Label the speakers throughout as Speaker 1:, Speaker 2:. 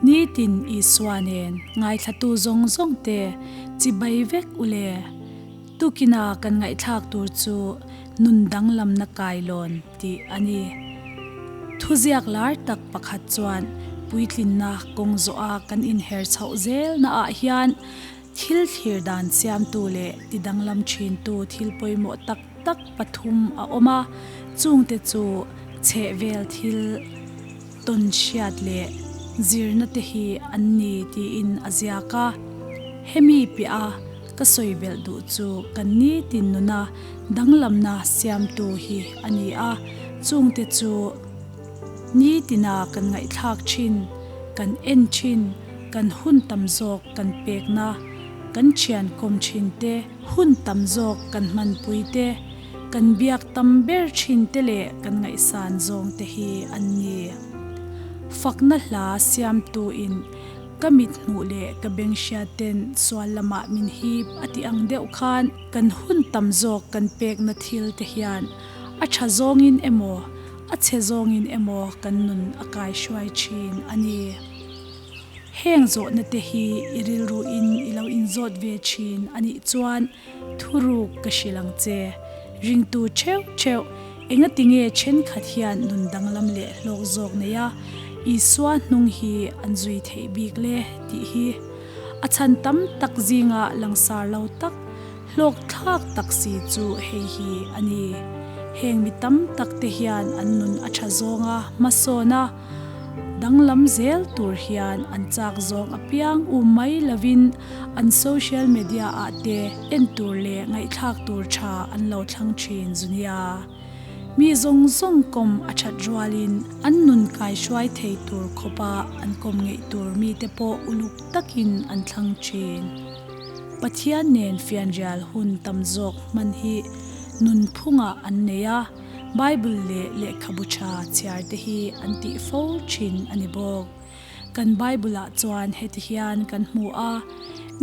Speaker 1: Nitin Isua nen ngaithlatu zawng zawng te chibai vek u le. Tukina kan ngaihthlak tur chu nun danglamna kailawn tih a ni. Thuziak lar tak pakhat chuan puitlinna kawng zawha kan inher chhoh zelna ah hian thil thlir dan siamtu leh ti danglam thintu thil pawimawh tak tak pathum a awm a, chungte chu chhehvel thil tawn hriat leh zirna te hi an ni tiin a ziak a. Hemi piah a ka sawi belh duh chu kan nitin nuna danglamna siamtu hi a ni a, chungte chu nitina kan ngaihthlak thin, kan en thin, kan hun tam zawk kan pekna, kan thian kawm thin te, Hun tam zawk kan hmanpui te, kan biak tam ber thin te leh kan ngaihsan zawng te hi an ni. Fakna hla siamtu in ka mit hmuh leh ka beng hriat ten sual lamah min hip a tih ang deuh khan kan hun tam zawk kan pekna thil te hian a tha zawngin emaw a chhe zawngin emaw kan nun a kaihruai thin a ni. Heng zawhna te hi i rilru in i lo inzawt ve thin a nih chuan thuruk ka hrilh ang che. Ringtu theuh theuh engati nge thenkhat hian nun danglam leh hlawk zawk nei a Isua hnung hi an zui theih bik le tih hi a chhan tam tak zinga langsar lo tak hlawk thlak tak si chu hei hi a ni. Heng mi tam tak te hian an nun a tha zawnga hmasawn a, Danglam zel tur hian an chak zawng apiang um mai lovin an social media ah te en tur leh ngaihthlak tur tha an lo thlang thin zu nia. Mi zawng zawng kawm a that rualin an nun kaihruai thei tur khawpa an kawm ngeih tur mite pawh uluk takin an thlang thin. Pathian nen fianrial hun tam zawk hman hi nunphungah an nei a. Bible leh lehkhabu tha chhiar te hi an tih fo thin a ni bawk. Kan Bible ah chuan heti hian kan hmu a,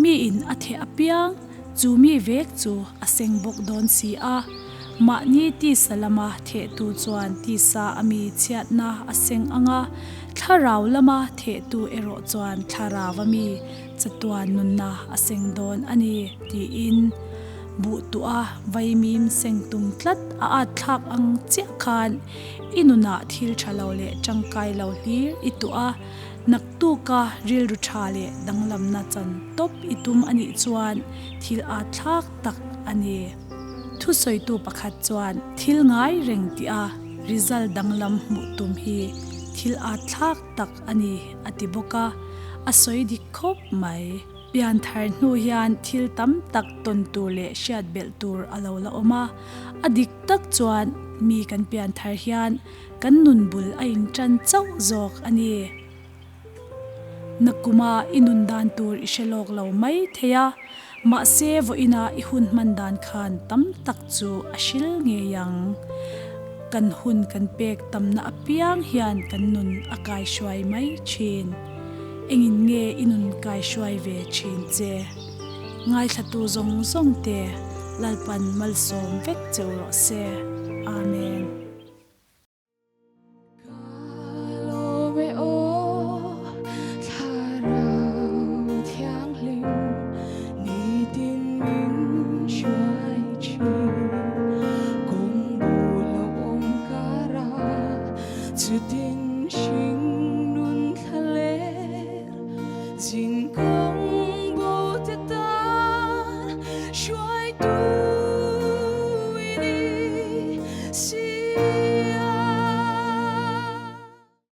Speaker 1: Miin a theh apiang, chu mi vek chu a seng bawk dawn si a. Mahni tisa lama thehtu chuan tisa a mi chhiatna a seng ang a, thlarau lama thehtu erawh chuan thlarau a mi chatuan nunna a seng dawn a ni, tiin. Buh tuah vaimim seng tum tlat a at thlak ang chiah khan i nunah thil tha lo leh tangkai lo hlir i tuah a, naktuka rilru tha leh danglamna chan tawp i tum a nih chuan thil at thlak tak a ni. Thusawitu pakhat chuan thil ngai reng tih a result danglam hmuh tum hi thil at thlak tak a ni a ti bawk a, a sawi dik khawp mai. Pianthar hnu hian thil tam tak tawn tur leh hriat belh tur a lo la awm a, a dik tak chuan mi kan pianthar hian kan nun bul a intan chauh zawk a ni. Nakuma i nun dan tur i hre lawk lo mai thei a, mahse vawiina i hun hman dan khan tam tak chu a hril ngei ang. Kan hun kan pek tamna apiang hian kan nun a kaihruai mai thin. Engin nge i nun kaihruai ve thin che? Ngaithlatu zawng zawng te Lalpan malsawm vek cheu rawh se. Amen.
Speaker 2: Ka lawm e aw Thlarau Thianghlim nitin min hruai thin kawng bul a awm kara chutin hring nun thla ler zin kawng.